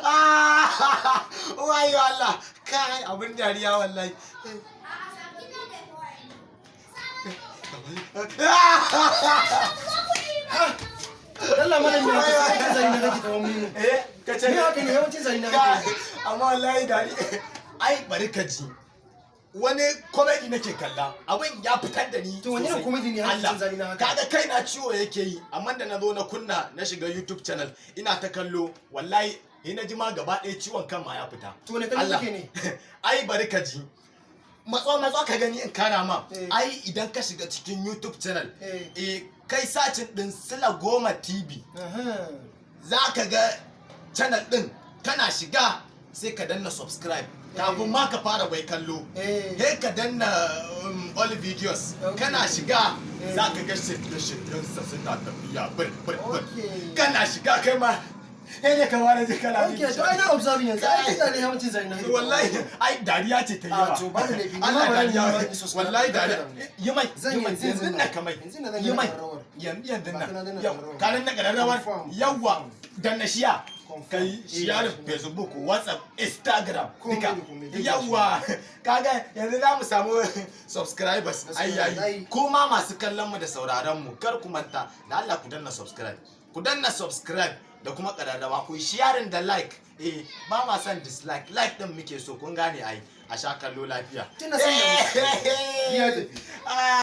Ah! Wayo Allah! Kai, abin dariya wallahi. Allah, malam, me haka? Zari na kake kawo mini. Eh, ka ce Me haka ne? Yawancin zari na Kai, kake. amma wallahi dari. Ai bari ka ji. Wani comedy nake kalla, abin ya fitar da ni To wani irin sosai. comedy ne haka Allah. cin zali na haka? Kaga kai na ciwo yake yi, amma da na zo na kunna, na shiga YouTube channel ina ta kallo, wallahi ni na ji ma gaba ɗaya ciwon kan ma ya fita. To wani kallo Allah. kake ne? Ai bari ka ji. Matso, matso ka gani in kara ma. Eh. Ai idan ka shiga cikin YouTube channel, Eh. eh, kai searching din Sila Goma TV, Aha. za ka ga channel din. Kana shiga sai ka danna subscribe kafin ma ka fara wai kallo. Eh. Sai ka danna all videos. Okay. Kana shiga Eh. za ka ga shirye-shiryensa suna tafiya bir bir bir. Okay. Kana shiga kai ma sai ne ka fara ji kana Okay, to ai na observing yanzu. Ai tunda ne yawancin zari na kake. Wallahi ai dariya ce ta yi Ah, yawa. to babu laifi. Ni ma Allah, bari ni dariya. ma in subscribe. Wallahi dariya. Yi mai, Zan yi yi mai yanzu, yanzu yanzu nan ka mai. Yanzu nan zan Yi yi mai ƙararrawar. yanzu yanzu Ba nan. kana danna Yau ƙararrawar. ka danna ƙararrawar. Confirm. Yawwa, danna share. Confirm. Kai share Facebook, WhatsApp, Instagram, Komai duka. da komai, duk. Yawwa, kaga yanzu za mu samu subscribers. Ai Gaskiya, ai ai. kuma masu kallon mu da sauraron mu, kar ku manta da Allah ku danna subscribe, ku danna subscribe da kuma ƙararrawa, ku yi sharing da like. Eh, ba ma son dislike, like din muke so. Kun gane ai. A sha kallo lafiya. Tunda san da Ya tafi. Ah.